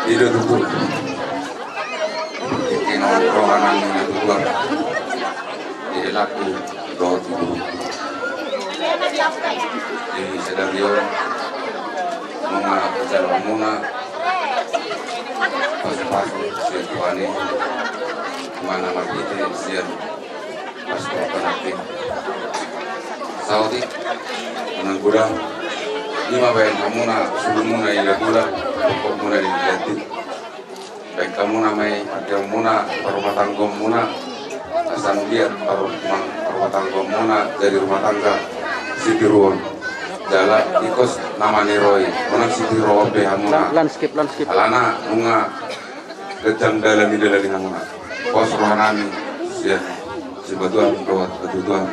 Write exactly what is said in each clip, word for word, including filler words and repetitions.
I do tutu. Tingki on roha nami na tutu. Di helangku dohot ibu. Di sadari on nunga dijalo hamuna pasupasu sian Tuhan i, manang marhite sian Pastor Panakti. Saotik, manang godang, i ma baen hamuna, sulumuna i Dabula, pokokmuna di Dati. Baen hamuna ma i, pakeonmuna, parumatanggaonmuna, asa anggiat parumang-, parumatanggaonmuna jadi rumah tangga sitiruon. Jala ingkon nama ni ro i, manang sitiruon be hamuna. Lanskip, lanskip. Alana nunga ganjang dalan i dalani hamuna. Pos roha nami sian simatuam dohot hatutuam.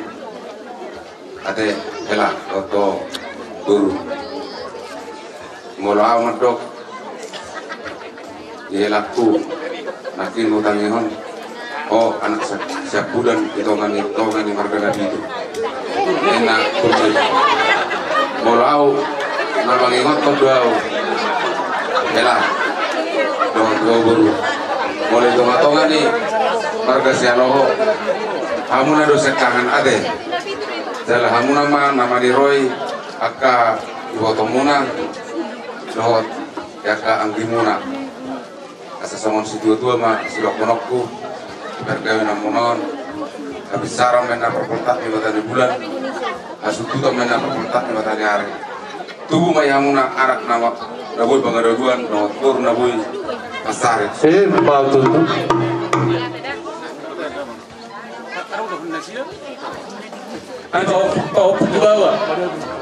Ate, hela, dohot boru. Molo ahu mandok di helangku, nangkin hutangihon ho anak sa-, siampudan di tonga ni, tonga ni marga Napitu. Enak pun. Molo ahu na mangingothon do ahu. Hela, dohot boru. Molo di tonga-tonga ni marga Sihaloho, hamuna do siangkangan ate. Jala hamuna ma nama ni ro i angka ibotomuna dohot angka anggimuna. Asa songon situatua ma sidohononku, marga na munon, habinsaran ma na parpoltak ni mata ni bulan, hasundutan ma na parpoltak ni mata ni ari. Tubu ma i hamuna anak na ma-, na boi pangadogoan, dohot boru na boi mansari. Emma tutu. Paompung, paompung tu baoa.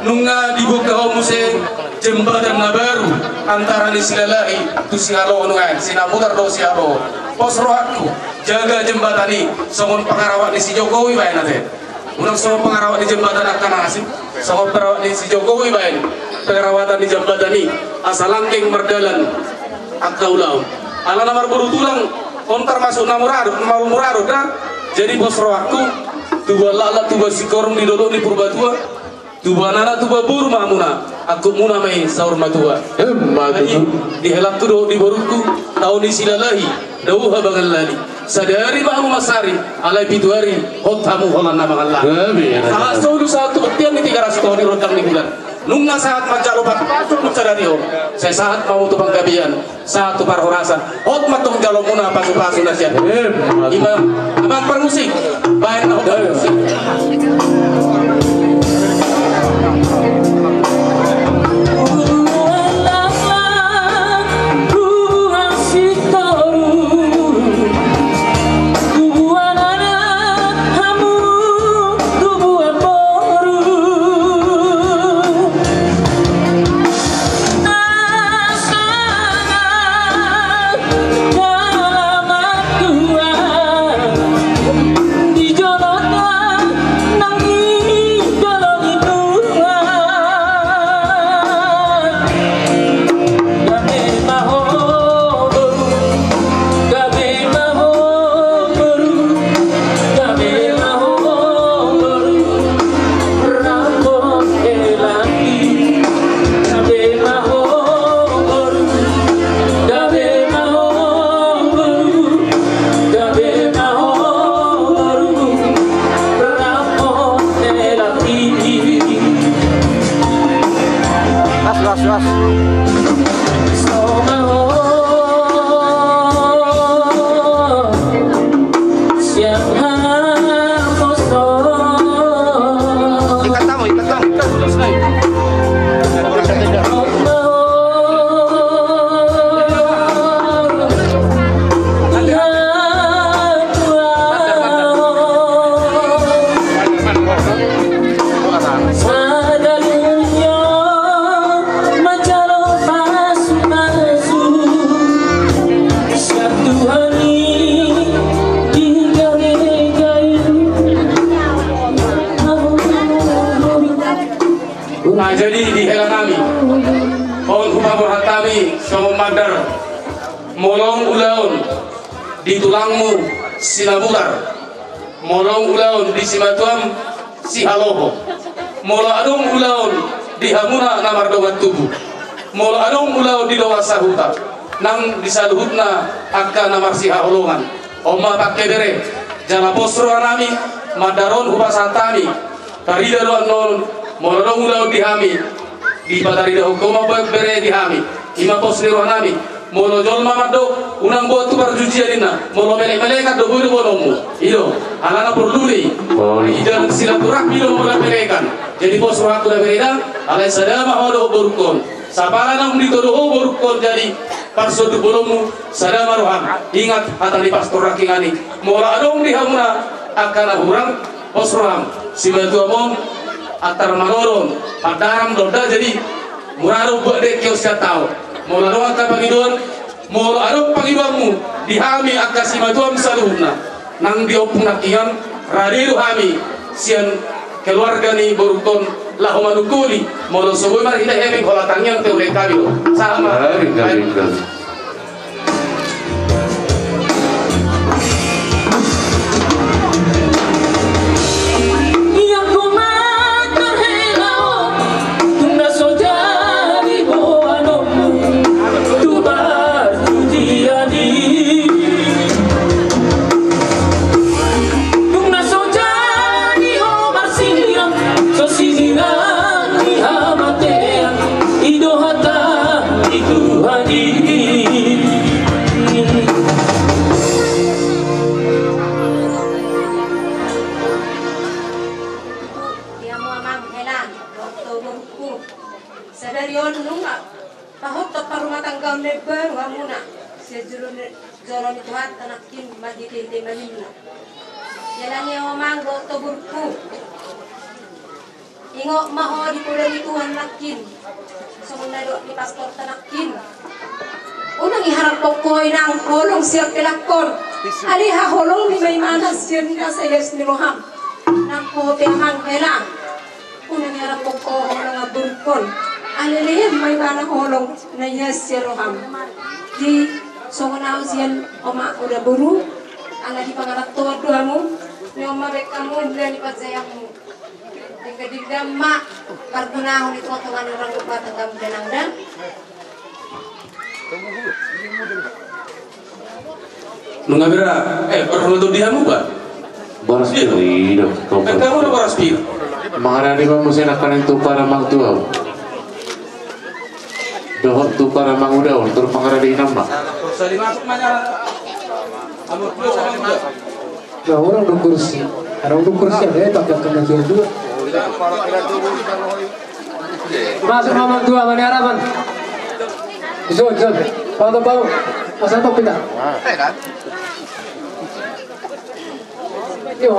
Nunga dibuka ho muse jembatan na baru antara ni Silalahi tu Sihaloho nuaeng, Sinaputar dohot Sihaloho. Pos rohangku, jaga jembatan i songon pangarawat ni si Jokowi baen ate. Unang songon pangarawat ni jembatan angka na asing, songon pangarawat ni si Jokowi baen pangarawatan ni jembatan i asa langgeng mardalan angka ulaon. Alana marboru tulang on tarmasuk na muradohon, na marmuradohon da. Jadi pos rohangku, tubuan laklak, tubuan singkoru di dolok ni Purbatua, tubuan anak, tubuan boru ma hamuna, angkup muna ma i saur matua. Emma tutu. Di helangku dohot di borungku, tao ni Silalahi dao habangan lali. Sadari ma hamu mansari, alai pitu ari hot hamu holan na mangallang. Sahat solu sahat tu bontean ni Tigaras, tao di rondang ni bulan. Nunga sahat manjalo pasupasu tu sadari on, sai sahat ma hamu tu panggabean, sahat tu parhorasan. Hot ma antong jaloonmuna pasupasu na sian. Ima, amang parmusik, baen na hot parmusik. Tubuan anak hamu, tubuan boru. Asa jala martua di jolo Tuhan, nang di jolo ni Tuhan. Gabe ma ho boru, gabe ma ho boru, gabe ma ho boru, rap dohot helangki. Gabe ma ho boru, gabe ma ho boru, gabe ma ho boru, rap dohot helangki. Gas, gas, gas. Ikat tamo, ikat tamo. Manjalo pasupasu sian Tuhan i di gareja i. Nah, jadi di hela nami, on hupaborhat hami songon mandar, molo ulaon di tulangmu Sinaputar, molo ulaon di simatuam Sihaloho, molo adong ulaon di hamuna na mardongan tubu, molo adong ulaon di dongan sahuta, nang di saluhutna angka na marsihaholongan. On ma pangke bere, jala pos rohanami, mandaron hupasahat hami. Tarida do annon, molo adong ulaon di hami, dipataridahon ho ma pangke bere di hami. I ma pos ni rohanami. Molo jolma mandok, unang boan tu parjujian ninna. Molo melek-melekan do, boi do boanonmu. I do, alana porlu do i. Oi. Di dalam silaturahmi do melek-melekan. Jadi pos rohangku da bere da, alai sada ma ho dohot borungkon. Sapala naung ditodo ho borungkon jadi parsonduk bolonmu, sada ma roham. Ingat hata ni pastor nangkiningan i. Molo adong di hamuna angka na hurang, pos roham. Simatuam on, antar manoron, pandaram do da jadi. Mura do buat dengke on sian hau. Molo adong angka pangidoan, molo adong pangidoanmu di hami angka simatuam saluhutna, nang di ompung nangkiningan, rade do hami sian keluarga ni borungkon laho manungkuli. Molo so boi marhite hepeng, holan tangiang pe ulaon hami do. Sahat ma. Ari, ari, ari. Dung na so jadi ho marsilang, so sinirang ni hamatean, i do hata ni Tuhan i. Di hamu amang hela, dohot ho borungku, sadari on nunga pahothon parrumatanggaon na imbaru hamuna sian jolo ni, jolo ni Tuhanta nangkin marhitehite malimna. Jala di hamu amang dohot ho borungku, ingot ma ho di poda ni Tuhan nangkin. Songon na nidok ni pastorta nangkin, unang iharaphon ho inang holong sian helakhon, alai haholongi ma ibana sian nasa ias ni roham. Nang ho pe amang hela, unang iharaphon ho holong amang borungkon, alai lehon ma ibana holong na ias sian roham. Di songon ahu sian omakmu da boru, ala di pangarantoan do hamu, nion ma baen hamu mula ni panjaeanmu. Denggan-denggan ma pargonahon i tu tonga-tonga ni orang tua tanggamu da nang da. Nunga bira, eh, parhula tu di hamu ba? Boras pir. Pir. Kan kamu udah boras pir. Mangarade ma muse nangkaning tu para amang tua on dohot tu para amang uda on, tor mangarade inang ma. Terus tadi masuk mana? Amor plus amang uda. Nah, orang do kursi. Orang do kursi ada ya, pakai kena dia dua. Masuk amang tua, mana harapan? Zon, zon. Pau, pau. Asal pau kita. Yo.